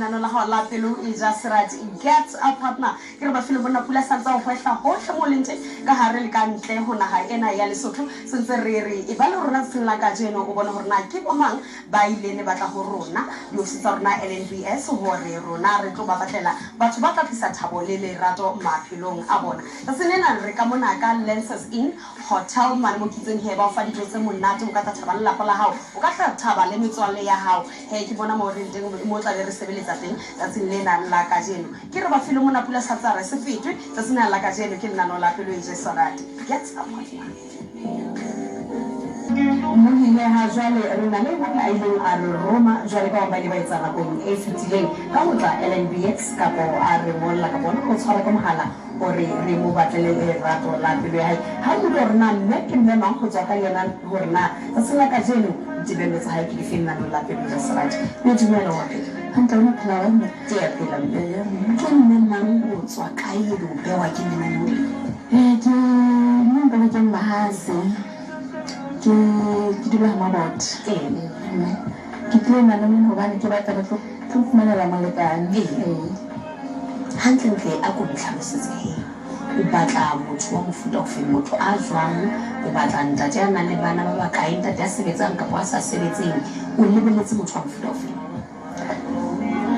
lenaneo la hao la Pelo e ja Serati, Get a Partner. Ke re bafile monna pula sa ntse ho hwehla hohle mo leng teng ka hare le ka ntle ho naha ena ya Lesotho. Sentse re re e ba le rona tsatsing la kajeno, o bone hore na ke bomang ba ileng ba tla ho rona diofisi tsa rona LNBS hore rona re tlo ba batlela batho ba tla tlisa thabo le lerato maphelong a bona. Tsatsing lena re ka mona ka Lenses Inn Hotel mane mo kitseng he ba o fa dijo tse monate, o ka tla thaba le lapa la hao, o ka tla thaba le metswalle ya hao. He ke mona moo re teng mo tla be re sebeletsa teng tsatsing lena la kajeno. Ke re bafile mona pula sa tsare se fetwe tsatsing lena la kajeno ke lenaneo la Pelo e je Serati. Get a partner. Mohile ha jwale re na le mong a ileng a re roma jwale ka ba ile ba etsa nakong e fetileng ka ho tla LNBX kapo a re ngolla ka bona ho tshwara ka mohala hore re mo batlele lerato la pelo ya hae. Ha o utlwa hore na mme ke mme mang ho tswa ka yena hore na tsatsing la kajeno ditebello tsa hae ke dife lenanong la Pelo ja Serati. Mme dumela wa pele. Hantle, o phela wa mme? Ke a phela mme. Ke mme mang, o tswa kae ebe o bewa ke lenaneo le? Ke mme Mpolokeng Mahase. Ke dula ha Mabotho. Mme ke tlile lenaneng hobane ke batla le tlo fumanela molekane. Hantlentle a ko ntlhalosetse he, o batla motho wa mofuta ofeng, motho a jwang, o batla ntate a nang le bana ba bakae, ntate a sebetsang kapa a sa sebetseng, o lebeletse motho wa mofuta ofeng?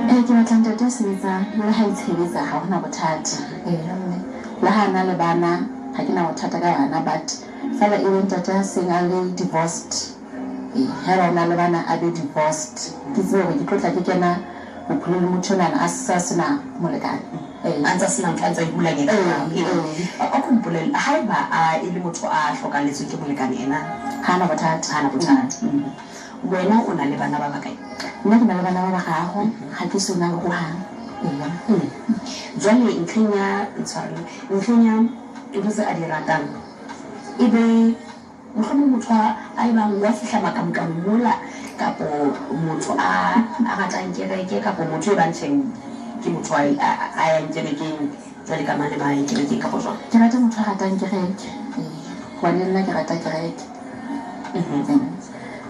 Ke batla ntate a sebetsang, le ha itshebetsa ha hona bothata. Mme le ha na le bana ha ke na bothata ka bana, but fela e be ntate a seng a le divorced. Haeba o na le bana a be divorced, ke tsebe hore ke tlo tla ke kena bophelong le motho enwana a sa sena molekane. A ntsa sena ntho, a ntsa e hulanya. O ko mpolelle, haeba a e le motho a hlokahalletsweng ke molekane ena? Ha na bothata. Ha na bothata. Wena o na le bana ba bakae? Nna ke na le bana ba bararo, ha ke so nyale hohang. Jwale ntlheng ya ntshwarelo, ntlheng ya ntho tse a di ratang, e be mohlomong motho a ebang wa fihla makamokamo mola, kapo motho a ratang kereke, kapo motho e bang tjheng ke motho a yang kerekeng jwale ka mane ba yang kerekeng kapo jwang? Ke rata motho a ratang kereke, hobane le nna ke rata kereke.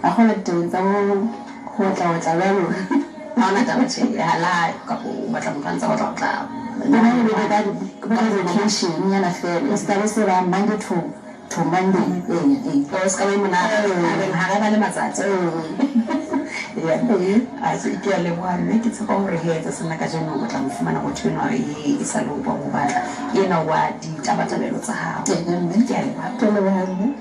A kgola ditabeng tsa ho otla-otla jwalo. Ha hona taba tjhe, hala kapo o batla motho a ntsa otla otla. Bona e be ka vacation nyana fela, e ska be se ba Monday to Monday. O ska ba mona ha re ba le matsatsi. A se ke a leboha mme, ke tshepa hore he tsatsing la kajeno o tla mo fumana motho enwa e sa le o mo batla, ena wa ditabatabelo tsa hao. Ke a leboha. Ke leboha mme.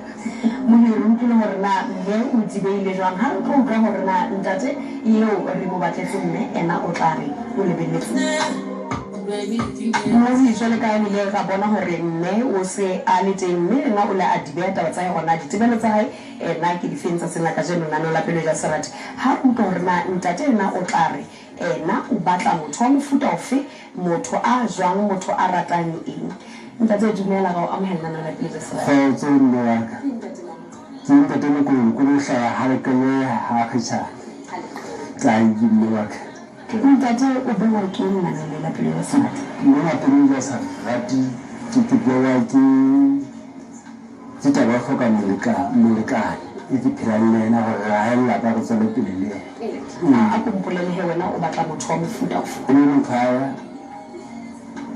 Mohiri, o utlwile hore na mme o tsibeile jwang. Ha re tlo utlwa hore na ntate eo re mo batletse mme ena o tla re o lebelletse. Mmohi, jwale ka ebile ra bona hore mme o se a le teng, mme ena o le a di beha taba tsa hae hore na ditebelo tsa hae ena ke difeng tsatsing la kajeno lenaneo la Pelo ja Serati. Ha re utlwa hore na ntate ena o tla re ena o batla motho wa mofuta ofe, motho a jwang, motho a ratang eng. Ntate dumela, ra o amohela lenaneo la Pelo ja Serati. Kgotso mme wa ka. Ke ntate Mokonkolo, o hlaha ha Leqele ha Kgetjhane. Kae ke mme wa ka. Ntate, o bewa ke lenaneo la Pelo ja Serati? Mona Pelo ja Serati ke bewa ke taba ya ho hloka molekane e ke phelang le yena hore re ahe lelapa re tswele pele le yena. A ko mpolelle he, wena o batla motho wa mofuta ofe? E le motho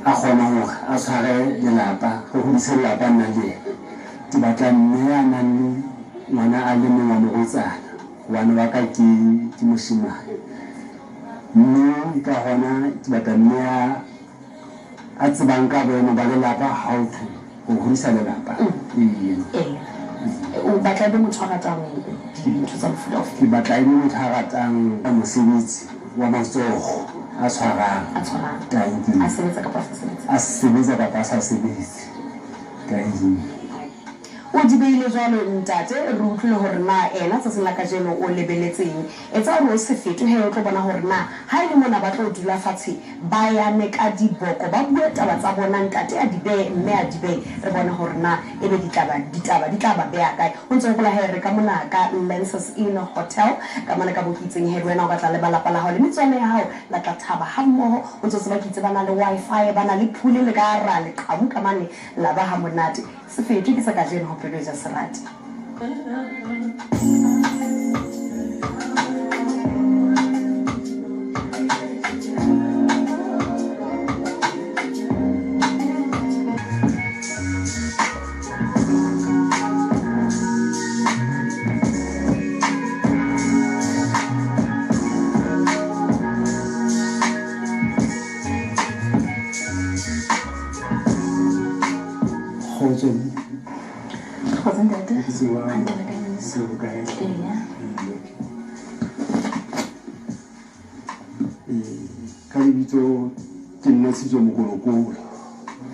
a kgona hore a tshware lelapa, re hodise lelapa nna le yena. Ke batla mme a nang le ngwana a le mong wa morwetsana, hobane wa ka ke moshemane. Mme ka hona ke batla mme a tsebang ka boemo ba lelapa, how to ho hodisa lelapa. O batla e be motho a ratang dintho tsa mofuta ofe? Ke batla e be motho a ratang mosebetsi wa matsoho, a tshwarang. A tshwarang. Thank you. A sebetsa kapa a sa sebetse? A sebetsa kapa a sa sebetse. Thank you. O di beile jwalo ntate, re utlwile hore na ena tsatsing la kajeno o lebeletseng. Etsa hore o se fetohe, o tlo bona hore na ha e le mona ba tlo dula fatshe ba yane ka diboko, ba bue taba tsa bona, ntate a di behe, mme a di behe, re bone hore na ebe ditaba ditaba di tla ba beha kae. O ntso hopola he re ka mona ka Lenses Inn Hotel ka mona ka Bokitseng, he le wena o ka tla le ba lapa la hao le metswalle ya hao, la tla thaba ha mmoho. O ntso tseba ke itse ba na le Wi-Fi, ba na le pool, le ka ra leqhamu ka mane la ba ha monate. Se fetwe ke sa kajeno ho Pelo e ja Serati. Kgotso. Kgotso ntate. Tsoa. Hantle le kae ngwaneso? O kae? Eya. Ka lebitso ke nna Tshitso Mokolokolo.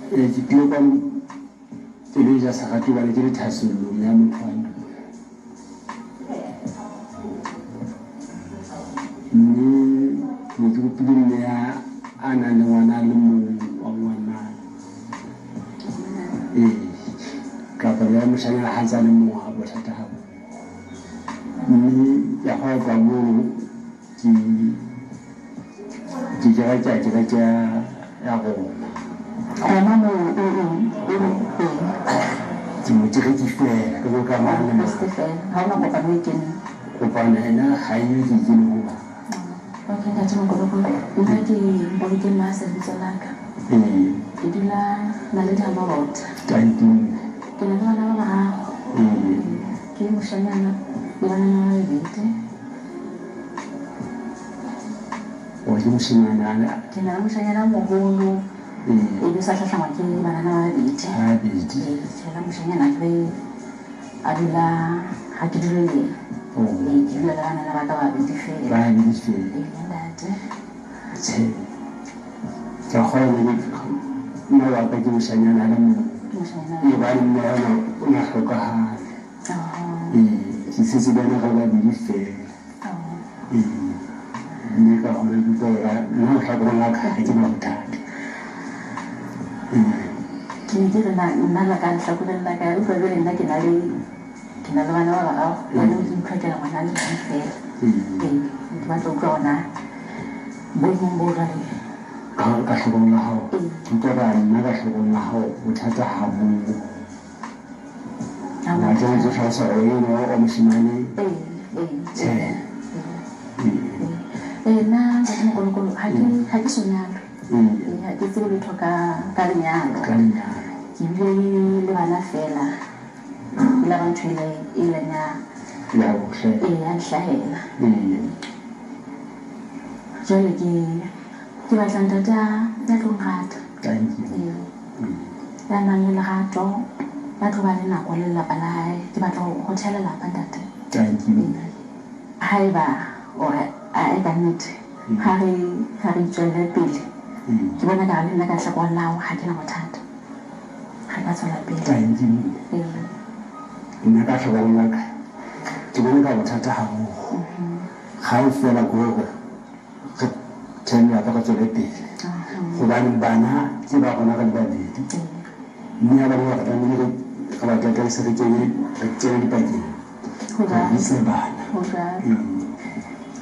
Ke tlile kwano ke le ja serati hobane ke le thahasellong ya motho wa mme. Mme ke ne ke kopile mme a nang le ngwana a le mong wa ngwanana. Ee, kapa le ya moshanyana ha ntse a le mong ha bothata ha bo. Mme ke a kgolwa tloha mono ke kereke ya kereke ya Roma. Roma moo o o o eng? Ke mokereki feela ke ka mang le mang. Kreste feela. Ha hona kopano e keneng. Kopano ena ha eyo ke e kene hohang. Okay ntate Mokolokolo, nna ke Mpolokeng Mahase lebitso la ka. Ee. Ke dula Naledi ha Mabota. Tanki. Ke na le bana ba bararo. Ee. Ke moshanyana le banana ba babedi. O ke moshanyana. Ke na le moshanyana a moholo. Ee. E be sa hlahlangwa ke banana ba babedi. Ba babedi. Ee, ke na le moshanyana ke a dula ha ke dule le yena. Oh. Ee, ke dula le banana ba ka babedi feela. Ba babedi feela. Ee, ntate. Tjhe. Ke a kgolwa le mme wa ka ke moshanyana a le mong. Moshanyana. Ee, hobane mme ona o na hlokahale. Oh. Ee, ke setse le yena re le babedi feela. Oh. Ee, mme ka hona ke utlwa hore nna lehlakoreng la ka ha ke na bothata. Ee. Ke ne ke re na nna la ka lehlakoreng la ka utlwa jwale nna ke na le ke na le bana ba bararo jwale ke itlhokela ngwana a le mong feela. Ee, ke batla ho utlwa hore na boemong bo jwale. Ka hloohong la hao, Ee. ke utlwa ka nna ka hloohong la hao bothata ha bo. Ha hona Wa tseba bothata. ke hlalosa hore enwa wa moshemane. Ee, ee. Tjhe. Ee. Ee, nna ntate Mokolokolo ha ke so nyalwe. Ee. Ee, ha ke tsebe letho ka lenyalo. Ka lenyalo. Ke bile le bana feela. E la ba ntho e ileng ya Ya ho hlahela. Ee, ya nhlahela. Ee. Jwale ke batla ntate ya tlo nrata. Thank you. Ee. Ya nang le lerato, ya tlo ba le nako le lelapa la hae. Ke batla ho theha lelapa ntate. Thank you. Ee. Haeba ore a e ka nnete ha re itswelle pele. Ke bona ka re le nna ka lehlakoreng la hao ha ke na bothata. Re ka tswela pele. Thank you. Ee. Nna ka hloohong la ka ke bone ka bothata haholo. Kgang feela ke hore re thehe lelapa re tswele pele. Hobane bana ke ba rona re le babedi. Mme ha bana ba tlamehile re ba tataise re kene dipakeng. Ho Re jwalo. hodise bana. Ho jwalo. Ee.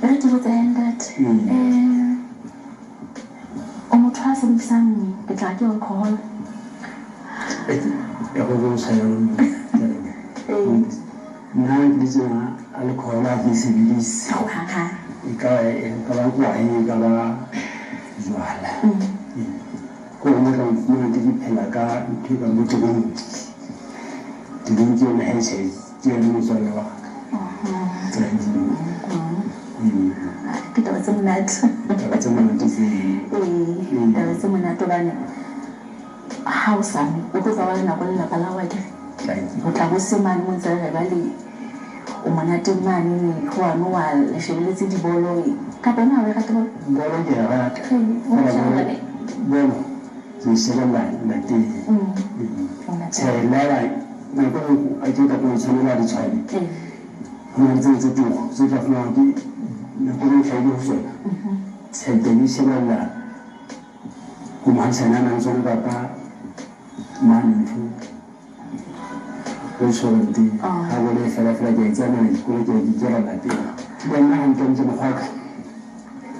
E re ke botse he ntate. O motho a sebedisang ke tla ke alcohol? E go bontsha yona. Ee. Nna ke le tjena alcohol ha ke e sebedise. Hohang hang. E ka ba kwae, e ka ba jwala. Ee. Ke hore mo tla nfumana ke phela ka ntho e kang bo drink. Drink yona ha e tjhe ke yona motswalle wa ka. Thank you. Ee. Ke taba tse monate. Taba tse monate tseo. Ee, taba tse monate hobane ha o sa nwe, o tlo tla ba le nako le lelapa la hao akere. Thank you. O tla bo se mane mo ntse re ba le o monateng mane ho wa no wa le shebeletse dibolo. Kapa wena ha o e rate bolo? Bolo ke a rata. Ee, o Feela shebella kae? bolo ke e shebella lapeng. O lapeng. Tjhe, nna nako e nngwe ha ke ka o tshwanela ditshwane. Ee. Ho na le tsena tse turu tse tla fumanwa ke nako e nngwe hlahile ho tsona. Tjhe, ke di shebella ho mohaisane a nang le tsona kapa mane ntho restauranteng. Ha bolo e fela fela ke a itsamela dikolo ke a di ikela lapeng. Le nna hantlentle mokgwa wa ka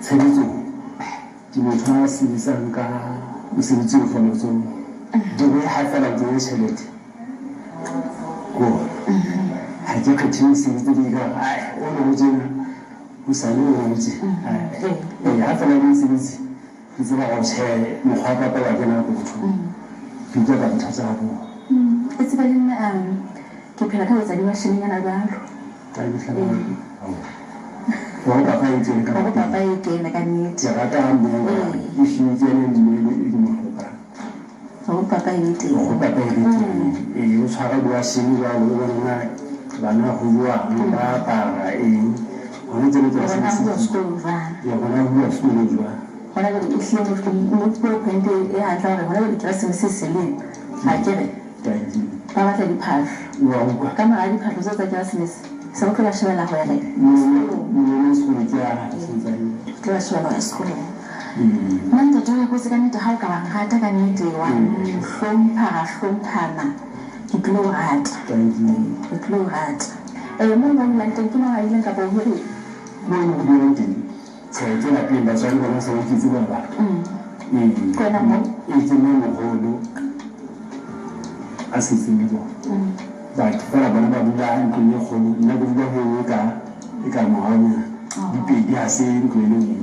tshebetsong ke motho a sebetsang ka mosebetsi o fa matsoho. Degree ha feela ke kenya tjhelete ko ha ke kgethe mosebetsi ke ka ai o no ho tjena hosane o no ho tjena. Ee, ha feela ke mosebetsi ke tseba hore tjhe mokgwa wa ka wa kena pokothong. Ke utlwa ka bothata haholo. E tsebe le nna ke phela ka batswadi ba shemenyana jwalo. Hore papa e kene ka Hore lapeng. papa e kene ka nnete. Ke rata ha mme e hlile ke ene mme e ke mo hlokang. Hore papa e be teng. Hore papa e be teng. Ee, o tshwara diwashene jwalo, o bone na bana ho jwang, ba apara eng. Hona tseno tse Hore na ho uwa sekolong jwang. Ya, hore na ho uwa sekolong jwang. Hona jwale ehlile mo fuwe point e hantle hore hona jwale Keresemese e se le akere. Thank you. Ba batla diphahlo. Wa utlwa. Ka mora diphahlo tseo tsa Keresemese se re tlo ba shebela ho ya kae? Sekolong. Sekolong ke a santsane. Tlo ba shebela ho ya sekolong. Nna ntate wa kotsi ka nnete ha o ka wa nrata ka nnete wa hlompha ra hlomphana ke tlilo o rata. Thank you. Ke tlilo o rata. Ee, moo ba dulang teng ke mo ba ileng kapa o hirile? Moo go dulang teng. Tjhe, ke lapeng batswadi bona se ba iketse ba bang. Ee. Ke wena moo? Ee, ke mme moholo a setseng le bona. But fela bona ba dula ntlong e kgolo, nna ke dula ho e nngwe e ka moraonyana. Di pedi ha se ntlo e le nngwe.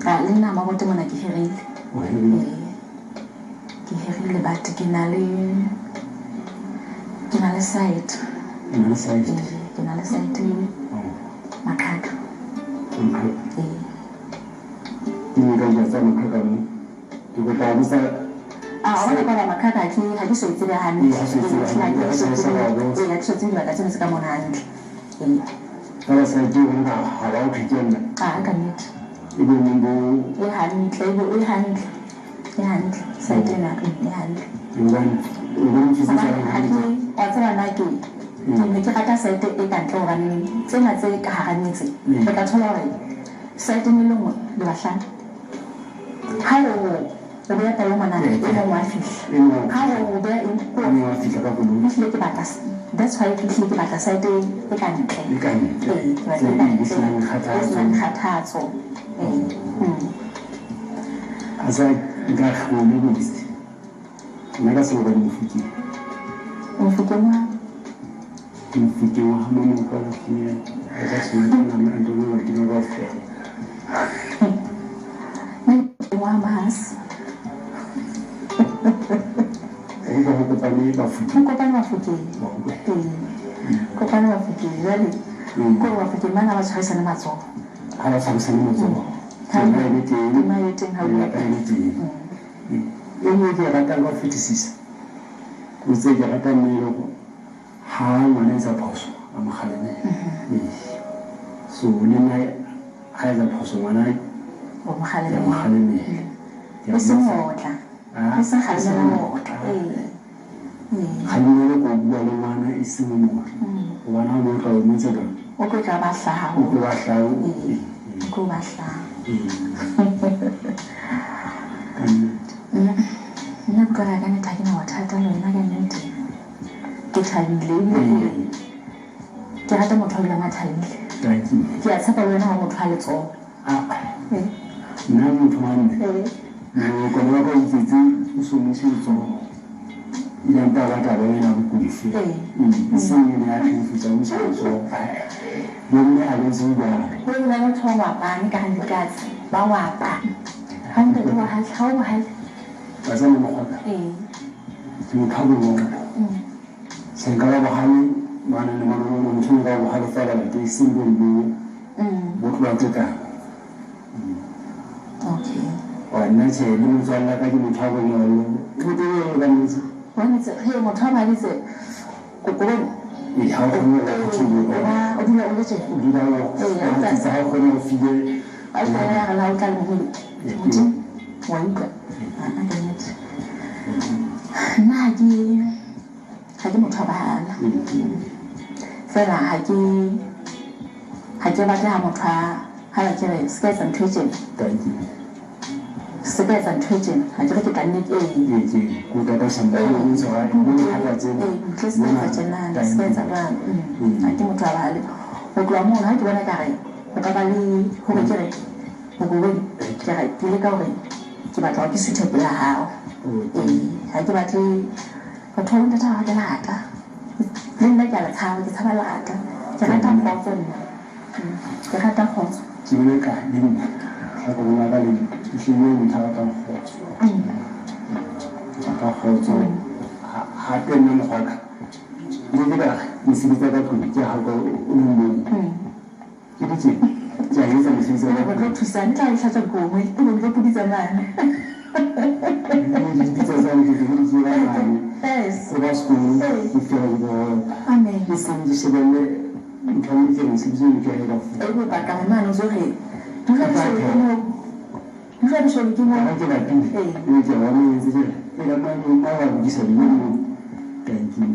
Ah, le nna Mabote mona ke hirile. O hirile? Ee. Ke hirile but ke na le ke na le site. O na le site? Ee, ke na le site Makhakha. Makhakha? Ee. Ke ne ka ja tsa Makhakha mo. Ke kopa ho botsa. Ah, wa bona ka Makhakha ha ke so e tsebe hantle. Ee, ha so e tsebe hantle. Ha ke so tsebe. Ee, ha ke so tsebe dibaka tsena tse ka mona hantle. Ee. Fela site e nka ha ba o phekella. Ah, ka nnete. E be mong bo. E hantle, e be e hantle. E hantle. Site ena e hantle. Hobane o bo nthusetsa hantle. Wa tseba nna ke ne ke rata site e ka ntle hobane tsena tse ka hara metse re ka thola hore site e le nngwe le bahlano. Ha o beha peo monana e mong wa fihla. Ha o beha eng E mong wa fihla ka koloi. Ehlile ke batla that's why ke hlile ke batla site e ka ntle. E ka ntle. Ee, ke batla e ka ntle. E senang E senang kgathatso. Ee. A sa nka kgone go itse. Nna ka sebaka ke Mofokeng. Mofokeng wa? Mofokeng wa ha Mamokwala Kgomela. Ka sona ke nna ntlo ba ke ba kaofela. Nna wa Mahase. O ka go kopane Bafokeng. Ho kopane Bafokeng. Ee. Kopane Bafokeng jwale. Ko Bafokeng bana ba tshwarisane matsoho. Ha ba tshwarisane matsoho. Tema e le teng. Tema e teng ha o Lelapa e le teng. E nngwe ke e ratang ka ho fetisisa. O tse ke rata mme e le hore ha ngwana etsa phoso a mo kgalemele. Ee. So le nna ha etsa phoso ngwana O mo ke a mo kgalemela. kgalemela. Ke a O se mo motla. Ah, O se kgalemela o se motla. Ee. Ee. Kgalemela ko bua le ngwana e seng o motla. Hobane ha o motla o mo etsa jwang? O tlo tla ba hlaha. O tlo ba hlaha. Ee. O tlo ba hlaha. Ee. Ka nnete. Nna buka ya ka nnete ha ke na bothata le wena ka nnete. Ke thabile ebile ke rata motho a dulang a thabile. Thank you. Ke a tshepa le wena ha o motho a letsoho. Ah. Nna motho wa mme. Molekane wa ka o iketse o so mo ise letsoho. Ile mpa ba taba ena bokudi fela. E seng ene ya tlhekefetsa o isa letsoho. Bomme ha ba etse jwalo. Ho na le motho wa ngwapane ka hare dikatse. Ba ngwapa. Ha ntate wa hae, ha o bohale. Wa tseba mokgwa ka? Ee. Ke motho a bonolo. Se nka ba bohale mane le mane mane motho nka ba bohale fela but e seng bo bo bo tloha tekano. Okay. Wa nna tjhe le motswalle wa ka ke motho a bonolo. Motho eo ka nnete. Wa nnete, he motho a baditse kokobeng. Ee, ha o kgone ho phuthuloha. O dula o le tjena. O dula o tsitsa ha o kgone ho file. A tla ya re la o tla le moholo. Modimo wa utlwa. Ah, ka nnete. Nna ha ke motho wa bahala. Fela ha ke batle ha motho a ha ba ke re se ka etsa ntho e tjena. Thank you. Se ka etsa ntho e tjena. Ha ke re ke tla nne ke Ee, ke ko tataisa moholo o ntse wa mo thata tsena. Ee, tle se ka etsa tjena, se ka etsa jwalo. Ha ke motho wa bahale. Ho tloha moo ha ke bona ka re ho ka ba le hore ke re bokobeng ke re ke leka hore ke batla hore ke suthe pela hao. Ee, ha ke batle batho ba bontate ba rata lerata. Le nna ke a le tshaba, ke tshaba lerata. Ke rata kgotso nna. Ke rata kgotso. Ke bona ka le nna. Ha ke bona ka le nna. Ehlile motho a ratang kgotso. Rata kgotso. Hape nna mokgwa ka. Le ke ka mesebetsi ya ka tlung ke ha ka o le mong. Ke ditse. Ke a etsa mesebetsi ya ka Re tlo thusana, tla e hlatswa dikobo, e be re tlo puditsa mane. Dipitsa tsa ke ke di tseba mane. Yes. Go ba sekolong ke fela ke bo. Amen. Ke seng ke shebelle ntho e ke reng se bitso ke ya kaofela. E bopaka mane o tso re dula ke shebe ke mo. Dula ke shebe ke mo. Ka ke lapile. Ee. E ke bona e ntse ke re, e la mane o ba lokisa dijo mo. Thank you.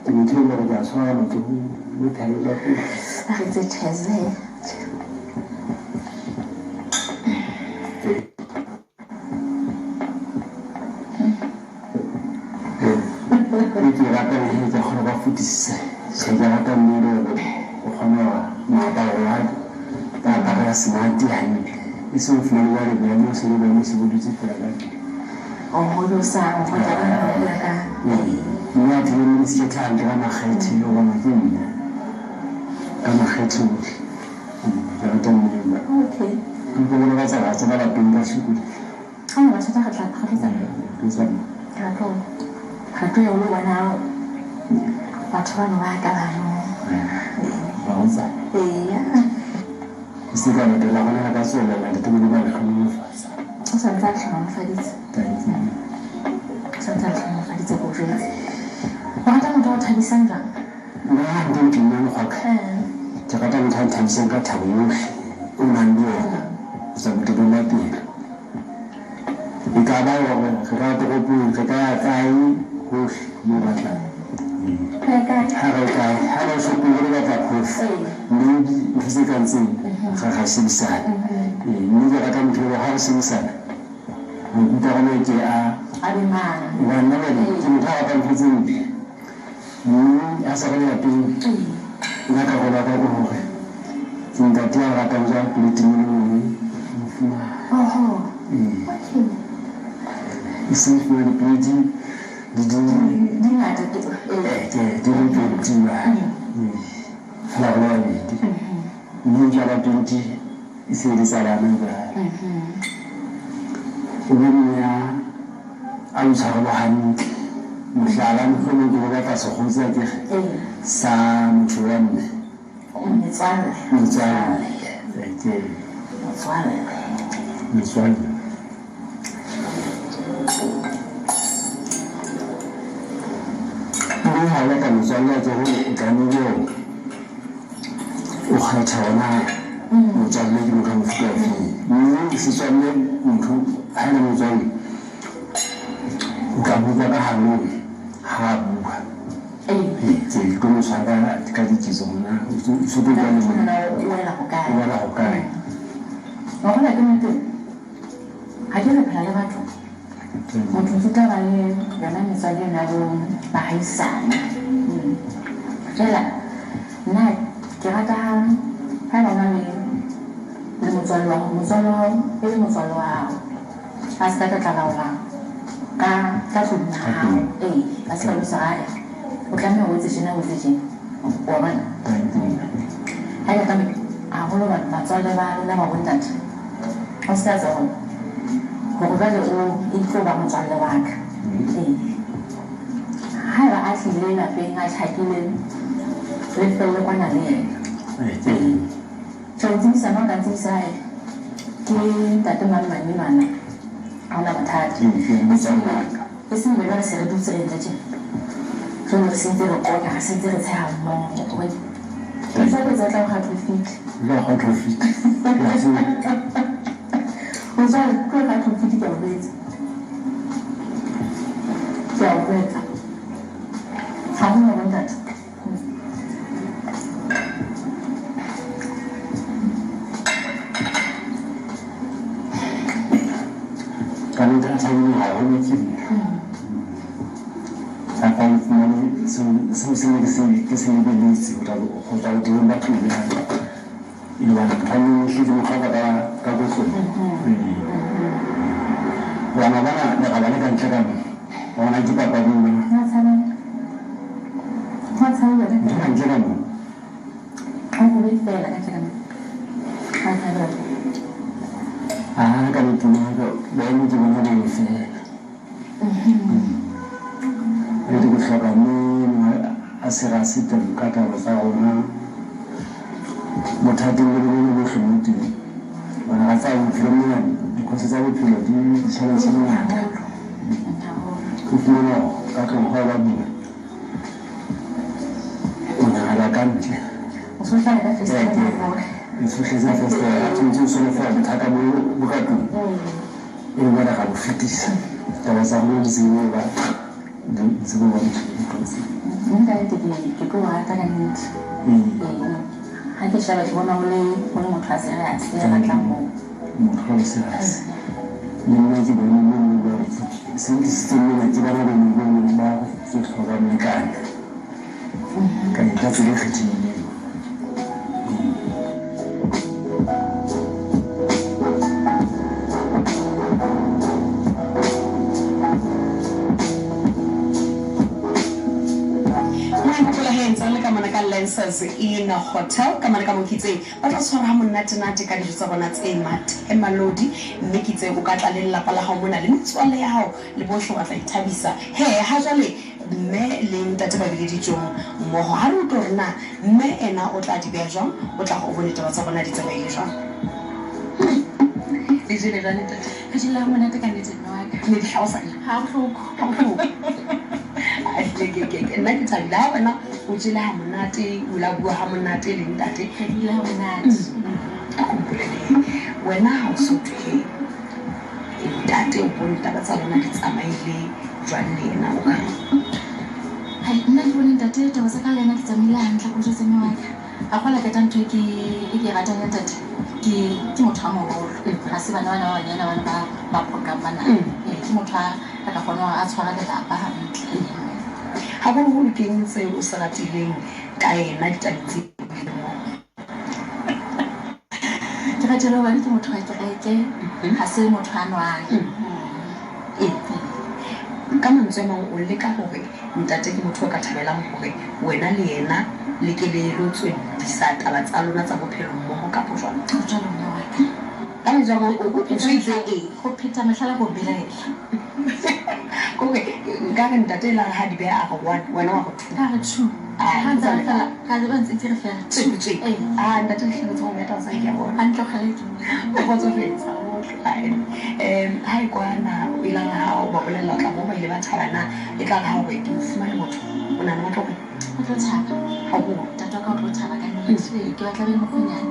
Ke motho e leng hore ke a tshwara matsoho le thabo la pele. A re tse cheers he. E ke ratang he ke kgona ba fetisisa. Tjhe, ke rata mme le hore o kgone hore moaparo wa ka apara ya smart hantle. E seng o fumane jwale boemo se le boemo se bo dutse fela ka tlung. Oh, o sa o tla bona ho ka. Mme a tlile mme se hantle ka makgethe o bona ke nna. Ka makgethe ohle. Ke rata mme. Okay. Ke bona ba tsa ba lapeng ba shukule. Ha o batla re tla re tla. Ke tsamaya. Re tlo. Re tlo ya o lo bona batho bano ba ka bano. Ba o tsa. Ee. E se ka latela gona ka tswelela ntate Modimo a le hlohonolofatsa. O sa ntse a hlohonolofaditse. Thank you. O sa ntse a hlohonolofaditse ko jwetse. O rata motho a o thabisang jwang? Nna ha nte ke nna mokgwaka. Ke rata motho a nthabisang ka thabo yohle o nang le yona ho tswa botebong ba pelo. E ka ba hore re ka ya toropong, re ka ya kae hohle mo o batlang. Ha re kae, ha re shopong re batla phofo, mme ntho tse kang tseo re ra shebisana. Mme ke rata motho eo ha re shebisana, maikutlo a rona ke a A be mang. Hobane nna jwale ke motho a ratang ntho tse ntle. Mme ha sa re lelapeng, nna karolo ya ka ke hore ke ntate ya ratang ja poleiting e le nngwe mofumahadi. Oho. Ee. Okay. E seng fumana dipoleiti di di Di ngata ke ke di le 20 jwale. Feela re le babedi. Mme jwale ba 20 e se e le tsa bana jwale. O be mme a o tshwarelo hantle. Mohlala mohlomong ke bo batla sekgotsi a ke re sa motho wa mme. Metswalle. Metswalle. Ke Motswalle. Metswalle. Mme ha o batla motswalle a ke re o tlamehile hore o kgethe hore na motswalle ke motho wa mofuta ofeng. Mme setswalle motho ha e le motswalle o tla bua ka hanong ha a bua. Ee. Ke tlo mo tshwara ka diketso hore na o so tlo bua le monna. O wela hokae. O wela hokae. Wa bona ke nnete. Ha ke re phela le batho. Motho o tla ba le yona metswalle ena ya bo baahisane. Feela nna ke rata haeba o na le le motswalle wa hao, motswalle wa hao e le motswalle wa hao. A se ka tla tla laola ka ka tlung ya hao. Ee, a se ka lo ae. O tlameha o etse tjena o etse tjena. Wa bona? Ha e ka haholo batswalle ba lona ba bontate. O se ka etsa hore hore jwale o e tlo ba motswalle wa ka. Ee. Haeba a tlile lapeng a tjhakile le felle kwana le yena. Ee. Tjhe, o tsebisa nna o ka ntsebisa hae ke ntate mang mang enwana. Ha hona bothata. Ke motswalle wa ka. E seng be jwale se re dutse re entse tjena. Jwale re sentse re qoqa, re sentse re tsheha mmoho. Motswalle tsa tla o kga profit. Tla kga profit. Motswalle tlo kga profit ke a o jwetsa. Ke a o jwetsa. Haholo bo ntate. Ka nnete a thabile haholo ke nna. Ka o fumane seo se ne ke se lebeletse ho tswa botebong ba pelo ya ka. E le hobane ntho e nngwe ke mo hloka ka kotloloho. Bana bana le ra ba le ka ntle ka mo. Wa bona ke papading mona. Wa tshabela. Ntho ka ntle ka mo. O hobe fela ka ntle ka mo. Wa tshabela. Ah, ka nnete nna boemo ke bona bo le fela. Nnete ke hloka mme a se ra se teng ka taba tsa rona. Bothateng le bone bohle mo teng. Bona ra tsaya bophelo mona dikgosi tsa bophelo di di-challenge di ngata. O fumana hore ka tlung ha o ba boima, o nahana ka ntle. O so hlaha ka fesetere haholo. O sohletse ka fesetere, ha tshwanetse o solofela bothata bo bo ka tlung. E be jwale ra bo fetisa. Taba tsa rona di tsebe ba di tsebe ba motho e tlotse. Mme ka nnete ke ke tlo o rata ka nnete. Ee. Ha ke sheba ke bona o le o le motho a serious ya batlang ho Motho a serious. Le nna ke bone mo mo ba re se ntlisitseng mona ke bona bo mo mo ba re ke hloka molekane. Ka ka tsela e kgethehileng. Hopola he ntse re le ka mona ka Lancers Inn Hotel ka mona ka Mokitseng ba tla tshwara ha monate-nate ka dijo tsa bona tse mathe malodi mme kitse o ka tla le lelapa la hao mona le metswalle ya hao le bohle wa tla ithabisa he ha jwale mme le ntate ba bile dijong mmoho ha re utlwe hore na mme ena o tla di beha jwang o tla re o bone taba tsa bona di tsamaile jwang. Le jele jwang ntate? Re jele ha monate ka nnete mme wa ka. Ne di hlaosanya? Ha bohloko. Ha bohloko. Ehlile ke nna ke thabile ha wena o jele ha monate o la bua ha monate le ntate. Re dula ha monate. A ko mpolelle wena ha o so thwe ntate o bone taba tsa lona di tsamaile jwang le yena o ka reng? Hai, nna ke bone ntate taba tsa ka le yena di tsamaile hantle ko jwetse mme wa ka. A kgola qeta ntho e ke e ke e ratang ya ntate ke ke motho a moholo. Ha se bana bana ba banyana bana ba ba phoqang bana. Ee, ke motho a a ka kgona hore a tshware lelapa hantle. Haholoholo ke eng seo o se ratileng ka yena ditabeng tse buileng moo? Ke ratile hobane ke motho wa kereke, ha se motho a nwang. Ee. Ka mantswe a mang o leka hore ntate ke motho o ka thabelang hore wena le yena le ke le lo tswellisa taba tsa lona tsa bophelo mmoho kapo jwang? Ho jwalo mme wa ka. Ka mantswe a mang o so itse eng? Ho pheta mehlala ko belaela. Kore nkare ntate e lare ha di beha a re one, wena wa re two. Ka re two. Ah, Ha ntse re fela, ka ba ntse ke re fela two. Tse. Ee. Ah, ntate le hlile tsa ho tsa ke a bona. Hantle kgale ke O kgotsofetse haholo. Ha e kwana e lare ha o ba bolella o tla bo ba ile ba thaba na e tla re ha o re ke o fumane motho o nahana ba tlo reng? O tlo thaba. Haholo. Ntate wa ka o tlo thaba ka nnete. Ee, ke batla be le mokgwenyana.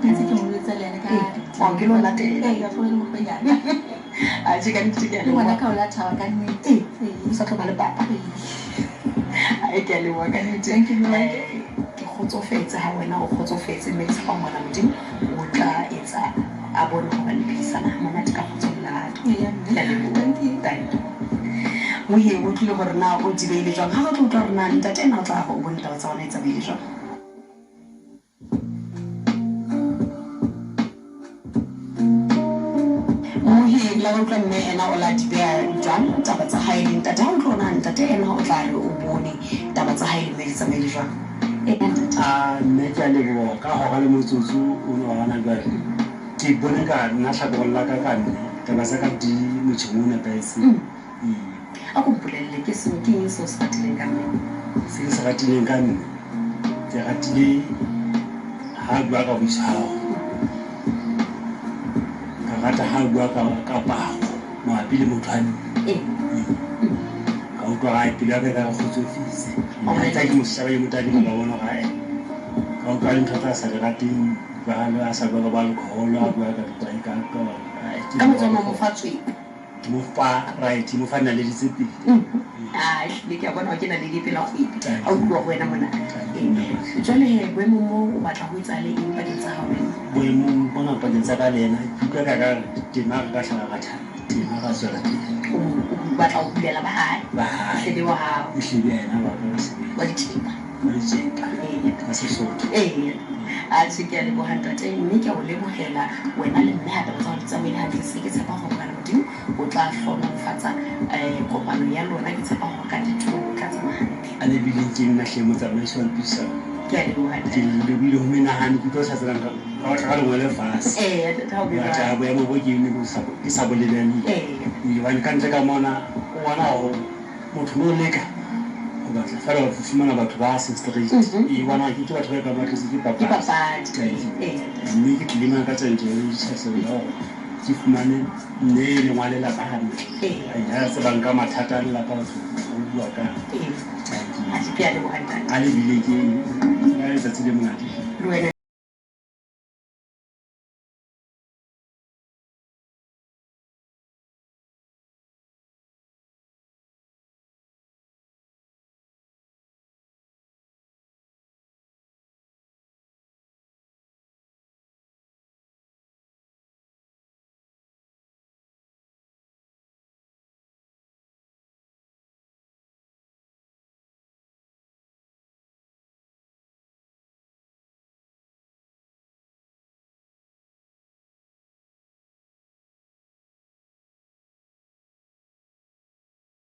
Ke ntse ke mo jwetsa le yena ka Oh, ke lo latela. Ee, ke batla be le mokgwenyana. Atjhe ka nnete ke a Le ngwana leboha. ka o la thaba ka nnete. Ee, o sa tlo ba le papa. Ee. Ai ke a leboha ka nnete. Thank you, mme wa ka. Ke kgotsofetse ha wena o kgotsofetse mme ke tshepa hore Morena Modimo o tla etsa a bone hore le phedisana ha monate ka kgotso le lerato. Eya mme. Ke a leboha. Thank you. Thank you. Mohe o utlwile hore na o di behile jwang. Ha re tlo utlwa hore na ntate ena o tla re o bone taba tsa bona e tsamaile jwang. Mohe la utlwa mme ena o la di beha jwang taba tsa hae le ntate. Ha o utlwa hore na ntate ena o tla re o bone taba tsa hae le mme di tsamaile jwang. Eya ntate. A mme ke a leboha ka hora le motsotso o no hona jwale. Ke bone ka nna hlakoreng la ka ka nne taba tsa ka di motjheng o nepahetseng. Ee. A ko mpolelle ke seo ke eng seo se ratileng ka mme? Se ke se ratileng ka mme, ke ratile ha a bua ka boitshwaro. Ka rata ha a bua ka ka pako mabapi le motho wa mme. Ee. Ka utlwa ha pelo ya ka e ka re kgotsofetse. Ha ntse ke mo sheba ke mo tadima ka bona hore ae. Ka utlwa le ntho tsa sa di rateng, jwalo a sa bua ka bo alcohol, a bua ka dikwae ka utlwa hore ae ke Ka mantswe a mang mo fa tswete. Ke mo fa right, ke mo fa naledi tse pedi. Ah, ehlile ke a bona hore ke naledi e pela kgwedi. Ha o tluwa ho wena mona. Ee. Jwale he boemong moo o batla ho etsahale eng pakeng tsa hao le ena? Boemong bona pakeng tsa ka le yena, ke utlwa ka ka tema re ka hlala ra tema ra tswela pele. O batla ho hulela ba hae. Ba hae. Ehlile wa hao. Ehlile yena wa ka wa sebele. Wa dithepa. Wa ditjepa. Ee. Ka Sesotho. Ee. Atjhe ke a leboha ntate mme ke a o lebohela wena le mme ha taba tsa hao di tsamaile hantle. Se ke tshepa hore Morena Modimo o tla hlohonolofatsa kopano ya lona. Ke tshepa hore ka ditho o tla tsamaya hantle. A lebileng ke nna hle motsamaisi wa puisano. Ke a leboha ntate. Ke lebile ho menahane ke utlwa o sa tselang ka otla ka lengwele fatshe. Ee, ntate ha o be Batla jwalo. boemo bo ke ne ke sa bo lebelle. Ee. Hobane ka ntle ka mona o bona hore motho no leka ho batla feela ho fumana batho ba seng straight. Ee, bona ke batho ba e kang ba tletse ke Ke papadi. papadi. Ee. Mme ke tlile mona ka tjantjello le tjhesehelo ya hore Ke fumane mme e leng wa lelapa hantle. Ya tsebang ka mathata a lelapa o bua ka. Ke a leboha ntate. A le bile ke ka letsatsi le monate. Le wena.